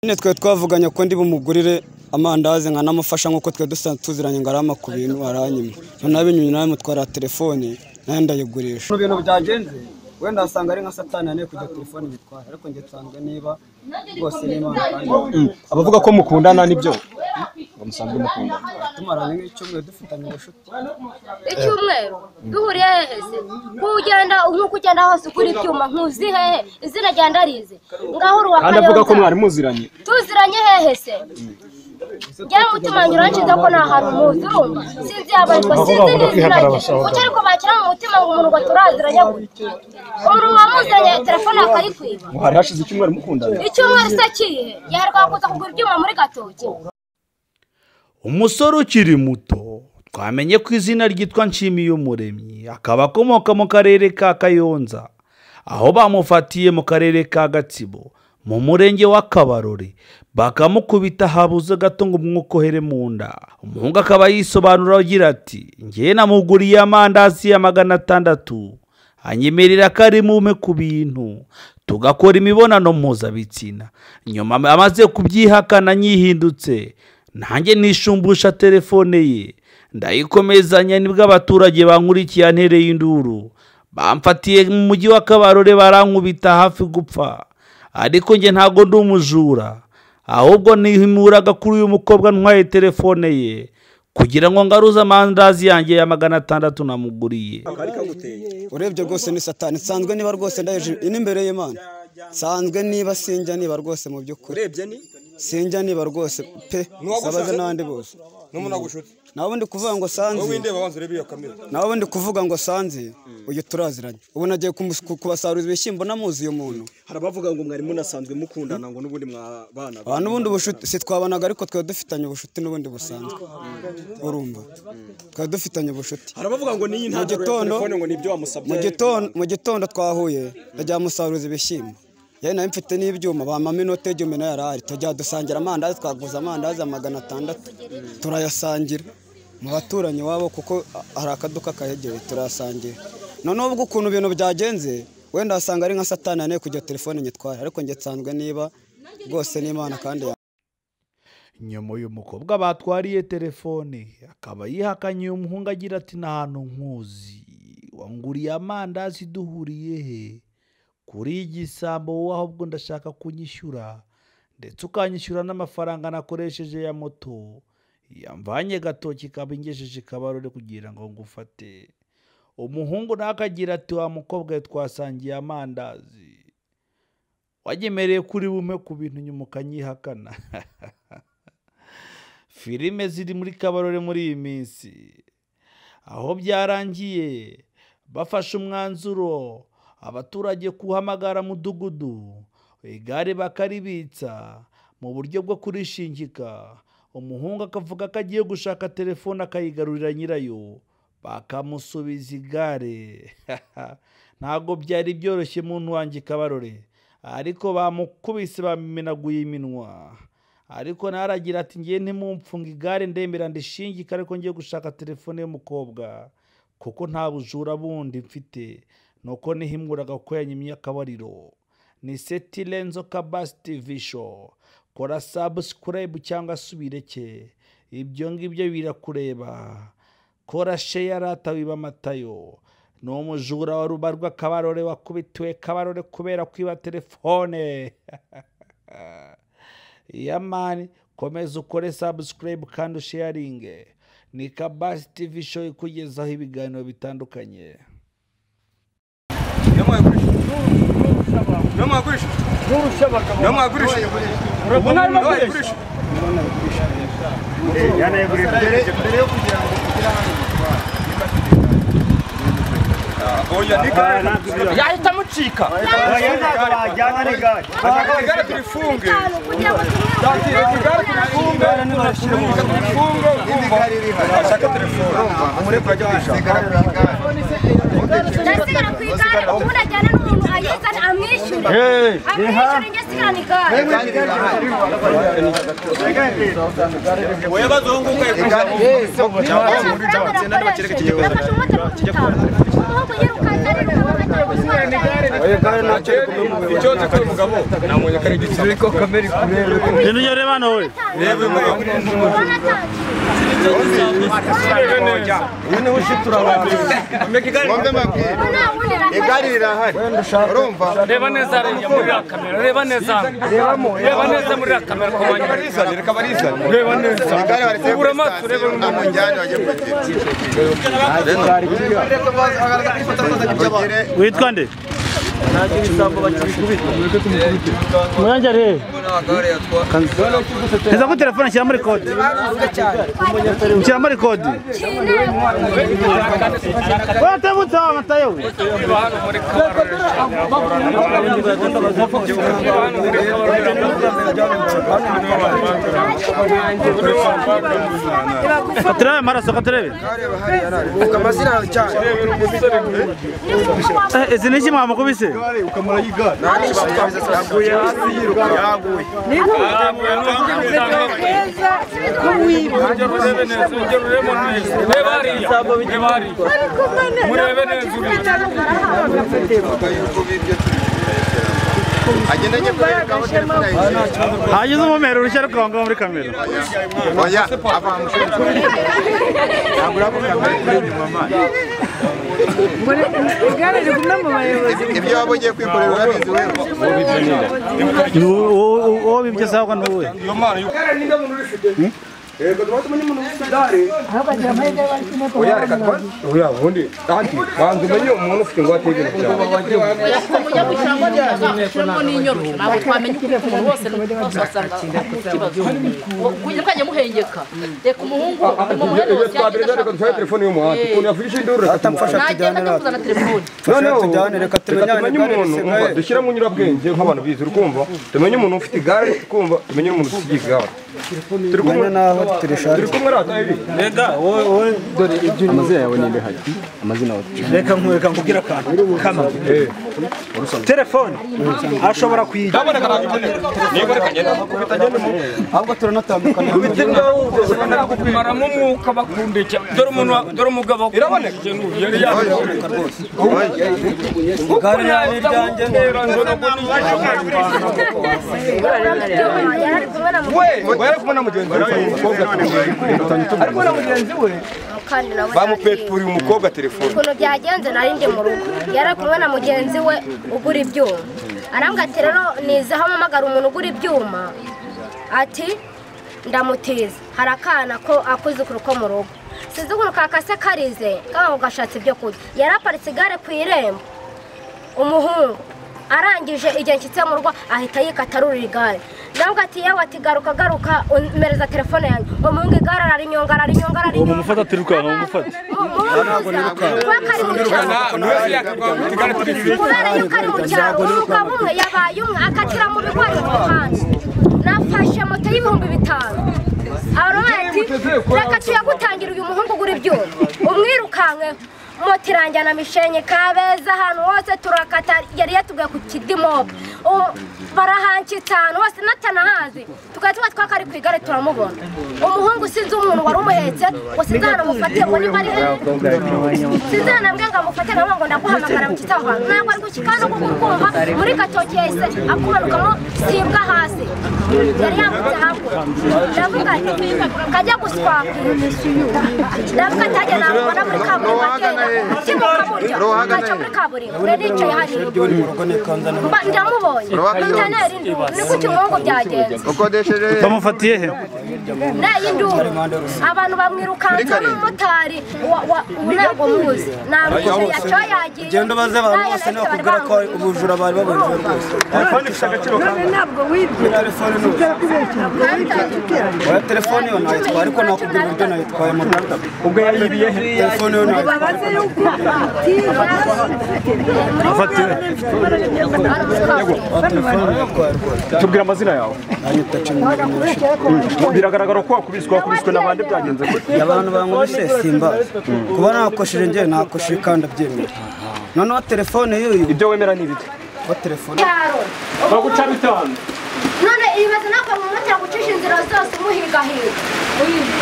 Nyine twe twavuganye ko ndi bumugurire amandazi nkanamufasha nk'uko twe dusanzwe tuziranye ngo arama ku bintu aranyima. Noneho abinyumye nawe mutwara telefone nayo ndayigurisha. Mu bintu byagenze wenda wasanga ari nka satani yaneye kujya telefone nyitwara, ariko njye nsanzwe niba rwose n'Imana kandi. Abavuga ko mukundana nibyo ngo musanzwe mukundana? Tumaranye nk'icyumweru dufitanye ubucuti. Icyumweru duhuriye hehe se? Nk'ugenda nk'uko ugenda hose ugura ibyuma nkuzi hehe? Izina rya ndarizi. Ngaho uri uwa Kandi avuga ko Kayonza. mwari muziranye. Tuziranye hehe se? Njyewe umutima wanjye uranshinja ko nta hantu muzi, urumva? Sinzi yaba ariko sinzi n'izina rye. Kuki ariko bakira mu mutima ngo umuntu ngo turaziranye gute? Umuntu wamuzanye telefone akayikwiba. Ngo hari hashize icyumweru mukundana. Icyumweru se kihe? Yaheruka kuza kugura ibyuma muri Gatoki. Umusore ukiri muto twamenye ko izina ryitwa Nshimiyumuremyi, akaba akomoka mu karere ka Kayonza, aho bamufatiye mu karere ka Gatsibo mu murenge wa Kabarore, bakamukubita habuze gato ngo umwuka uhere mu nda. Umuhungu akaba yisobanura agira ati: njye namuguriye amandazi ya 600, anyemerera ko ari mume ku bintu tugakora imibonano mpuzabitsina. Nyuma amaze kubyihakana nyihindutse nanjye nishumbusha telefone ye ndayikomezanya, nibwo abaturage bankurikiye antereye induru, bamfatiye mu mujyi wa Kabarore barankubita hafi gupfa. Ariko njye ntago ndi umujura, ahubwo nihimuraga kuri uyu mukobwa ntwaye telefone ye kugira ngo ngaruze amandazi yanjye ya 600 namuguriye. Urebye rwose ni satani. Nsanzwe niba rwose ndaheje n'imbere y'Imana, nsanzwe niba sinjya niba rwose mu by'ukuri. Urebye ni Sinjya niba rwose pe, sabaze n'abandi bose. N'umuntu agushutse. Nawe ndi kuvuga ngo sanzi. Wowe windeba banza urebe iyo kamera. Nawe ndi kuvuga ngo sanzi uyu turaziranye. Ubu nagiye kubasaruza ibishyimbo namuzi uyu muntu. Hari abavuga ngo mwari munasanzwe mukundana ngo n'ubundi mwabana. Abantu n'ubundi ubucuti si twabanaga, ariko twari dufitanye ubucuti n'ubundi busanzwe. Urumva? Twari dufitanye ubucuti. Hari abavuga ngo niyi ntandaro ya telefone ngo nibyo wamusabye. Mu gitondo twahuye ndajya musaruza ibishyimbo. Yari nayo mfite n'ibyuma bamama inote y'igihumbi nayo yarahari, tujya dusangira amandazi, twaguze amandazi ya 600 turayasangira mu baturanyi wabo kuko hari akaduka kahegereye turayasangira. Noneho ubwo ukuntu ibintu byagenze wenda wasanga ari nka satani yaneye kujya telefone nyitwara, ariko njye nsanzwe niba rwose n'Imana kandi. Nyuma uyu mukobwa batwariye telefone akaba yihakanye uyu muhungu agira ati: nta hantu nkuzi, wanguriye amandazi duhuriye he? Kuri igisambo wowe, ahubwo ndashaka kunyishyura, ndetse ukanyishyura n'amafaranga nakoresheje ya moto yamvanye Gatoki ikaba ingejeje Kabarore kugira ngo ngufate. Umuhungu nawe akagira ati: wa mukobwa we twasangiye amandazi, wagemereye kuri bumpe ku bintu nyuma ukanyihakana. Filime ziri muri Kabarore muri iyi minsi, aho byarangiye bafashe umwanzuro abaturage kuhamagara mudugudu, igare bakaribitsa mu buryo bwo kurishingika. Umuhungu akavuga ko agiye gushaka telefone akayigarurira nyirayo, bakamusubiza igare. Ntabwo byari byoroshye muntu wanjye Kabarore, ariko bamukubise bamenaguye iminwa. Ariko naragira ati: ngiye ntimumfunge igare, ndemera ndishingika, ariko ngiye gushaka telefone y'umukobwa kuko nta bujura bundi mfite, nuko nihimuraga ko yanyimye akabariro. Ni Setilenzo Kabasi TV Show. Kora subscribe cyangwa subireke, ibyo ngibyo birakureba. Kora share atawiba amatayo. Ni umujura wa rubarwa Kabarore wakubitiwe Kabarore kubera kwiba telefone. Yamani, komeza ukore subscribe kandi usharinge. Ni Kabasi TV Show ikugezaho ibiganiro bitandukanye. Yahita amucika. Igare turifunge. Kugira ngo Igare turifunge. Turifunge. Ashaka telefone. Umureko ajya kwishaka. Ndasigara ku igare, ubundi ajyana n'umuntu ayizane amwishyure. Amwishyure njye sigarana igare. Amafaranga nakoresheje nafashe umumotari 5,000. Umuhungu yirukanse ariruka bamajyana. Icyo nzi ko uyu mugabo namubonye ko ari igitsina. Genda ujye ureba hano wowe. Igare rirahari urumva reba neza muri kamera reba neza reba neza muri kamera reka barizane reba neza ubura amaso urebe amujyane bajye kugira witwa nde Murangare Neza ko telefone shyira muri kode Shyira muri kode Watabutse amatayo Katrebe maraso katrebe Izi ni iki mwamukubise Hagize umumero urushya rukanga muri kamera. Oya, ava mushinzwe. Ibyo waba ugiye kwikorera urabizi wewe. Uwo bibye sawa nuwe. Yego tuba umuntu ufite igare. Oya reka twa. Oya ubundi anti banza umenye umuntu ufite ingwate y'ibintu byawe. Mujya gushyiramo n'inyoroshyo ntabwo twamenya uko umuntu wose wasanga ikibazo. Kujya muhengeka. Reka umuhungu umuhene wose yagenda ashaka. Reka telefone y'umuhanda ukuntu yavugisha induru reka atamfasha tujyane kuzana telefone. Noneho tujyane reka tumenyane umuntu dushyiramo nyurabwenge nk'abantu bize urukumva tumenye umuntu ufite igare tukumva tumenye umuntu ufite igare. Turi kumwe naho turishaka. Turi kumwe rata ibi. Rega wowe dore ibyo amazina yawe ni nde amazina yawe. Reka nkureka nkubwira akantu kamwe. Telefone ashobora kuyigira. Niba reka ngenda kubita ngende mu. Ahubwo turanatandukana. Maramo umwuka bakundeke. Dore umuntu dore umugabo iraboneka. Yari yaboneka rwose. Igare ni iryanjye. We yari kumwe na mugenzi we ariko na mugenzi we bamupeturiye umukobwa telefone. Ukuntu byagenze nari ndi mu rugo yari kumwe na mugenzi we ugura ibyuma arambwira ati rero nizaho mpamagara umuntu ugura ibyuma ati ndamutiza hari akana ko akuzukuru ko mu rugo sinzi ukuntu kakase karize kaba gashatse ibyo kurya yaraparitse igare ku irembo umuhungu arangije igihe nshyitse mu rugo ahita yikata arurira igare ndavuga ati yewe ati garuka garuka mereza telefone yanjye umuhungu igare ararinyonga ararinyonga ararinyonga umufata atirukanka umufata kubera yuko ari mu cyaro umugabo umwe yabaye umwe akatira mu bigori mu muhanda nafashe moto y'5000 aravuga ati reka tuyagutangira uyu muhungu ugura ibyuma umwirukankeho moto iranjyana Mishenye Kabeza ahantu hose turakata yari yatubwiye ku Kidimobe barahankitse ahantu hose natanahazi tukaba tuba twakari ku igare turamubona umuhungu sinzi umuntu wari umuhetse ngo sinzi ahantu amufatiye ngo niba ari hehe sinzi ahantu ambwiye ngo amufate nkavuga ngo ndaguhamagara mu aho hantu ntabwo ari gushyika no kukumva muri gatoki yahise akumanukamo simbwa hasi yari yambutse hakurya ndavuga ati kajya guswakira ndavuga ati hajya namubona muri kaburimbo agenda kimuka burya nkaca muri kaburimbo rero nicaye hariya ndamubonye ntanera induru ni gutya umuhungu byagenze bamufatiye he nayi induru abantu bamwirukansa n'umumotari ntabwo muzi ntabwo yaca yagiye genda baze abantu bose nakubwira ko ubujura bari babujura rwose telefone ifite agaciro none ntabwo wibye telefone oya telefone yo nayitwaye ariko nakubwira uburyo nayitwaye mu Rwanda ubwo yayibiye he telefone yo babaze yuko tubwira amazina yawe. Biragaragara ko wakubiswe wakubiswe n'abandi byagenze gute? Abantu bankubise simba kuba nakosheje njye nakosheje kandi abyemera noneho telefone y'uyu ibyo wemera ni ibiki wa telefone baguca bitanu none ibibazo nako umumotari gucisha inzira zose umuhigahiga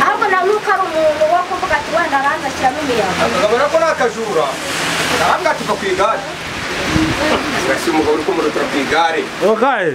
ahubwo na nuko ari umuntu wo kuvuga ati wenda aranza ashyiramo imiyaga akabona ko nakajura arambwatuka ku igare Ngasi umugabo uri kumurutira ku igare. Okaye.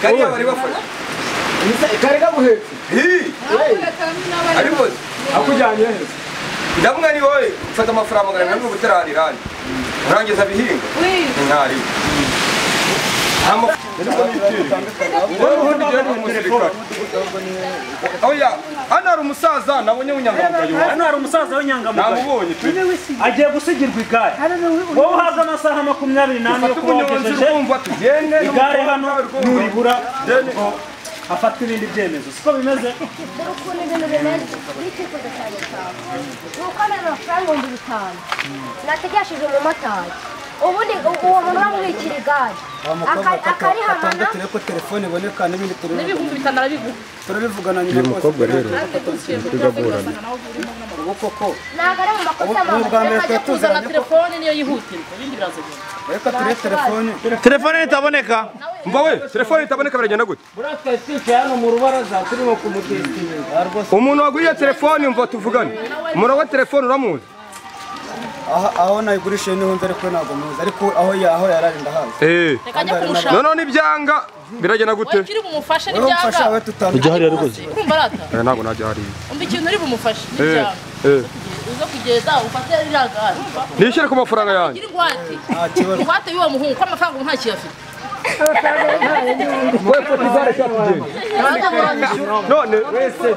Kariya bari bafashe. Kare kaguhetse. Ariko akujyanye he? Ndamwe ni wowe mfata amafaranga 230 irani. Urangiza bihinga. Ntari. Oya, hano hari umusaza nabonye w'inyangamugayo. Hano hari umusaza w'inyangamugayo. Namubonye pe. Agiye gusigirwa igare. Wowe uhabwa amasaha 24 yo kuba wagejeje igare hano, nuribura hafatwa ibindi byemezo. Siko bimeze? Dore ukuntu ibintu bimeze n'icyifuzo cyanjye cyawe ni uko amena amafaranga 5000 nategesheje umumotari, ubundi uwo muntu bamubikira igare akarihamana. Ko telefone iboneka n'ibindi n'ibihumbi 5 arabiguha. Turabivugana nyuma. Uyu mukobwa rero tugaburana. Ubu koko ntabwo ari mu makosa ubwa mbere Ajya kuzana telefone niyo yihutirwa, ibindi biraza nyuma. Reka turebe telefone. Telefone itaboneka. Mva we, telefone itaboneka biragenda gute? Buriya twari twicaye hano mu rubaraza turimo kumutesitinga. Umuntu waguriye telefone mva tuvugane. Umuntu wa telefone uramuzi? Aho nayigurishije niho nzi, ariko ntabwo muzi, ariko aho aho yarari ndahazi. Reka ajye kumushaka. None nibyanga biragenda gute? Wowe uri bumufashe nibyanga. Ujya hariya rwose. Urumva arata? Ntabwo najya hariya. Umva ikintu uri bumufashe nibyanga. Uza kugenda ufate iriya gare. Nishyire ku mafaranga yanjye. Gira ingwate. Ingwate y'uwo muhungu ko amafaranga ubu ntacyo afite. Wowe fata igare cyatugenda. None wese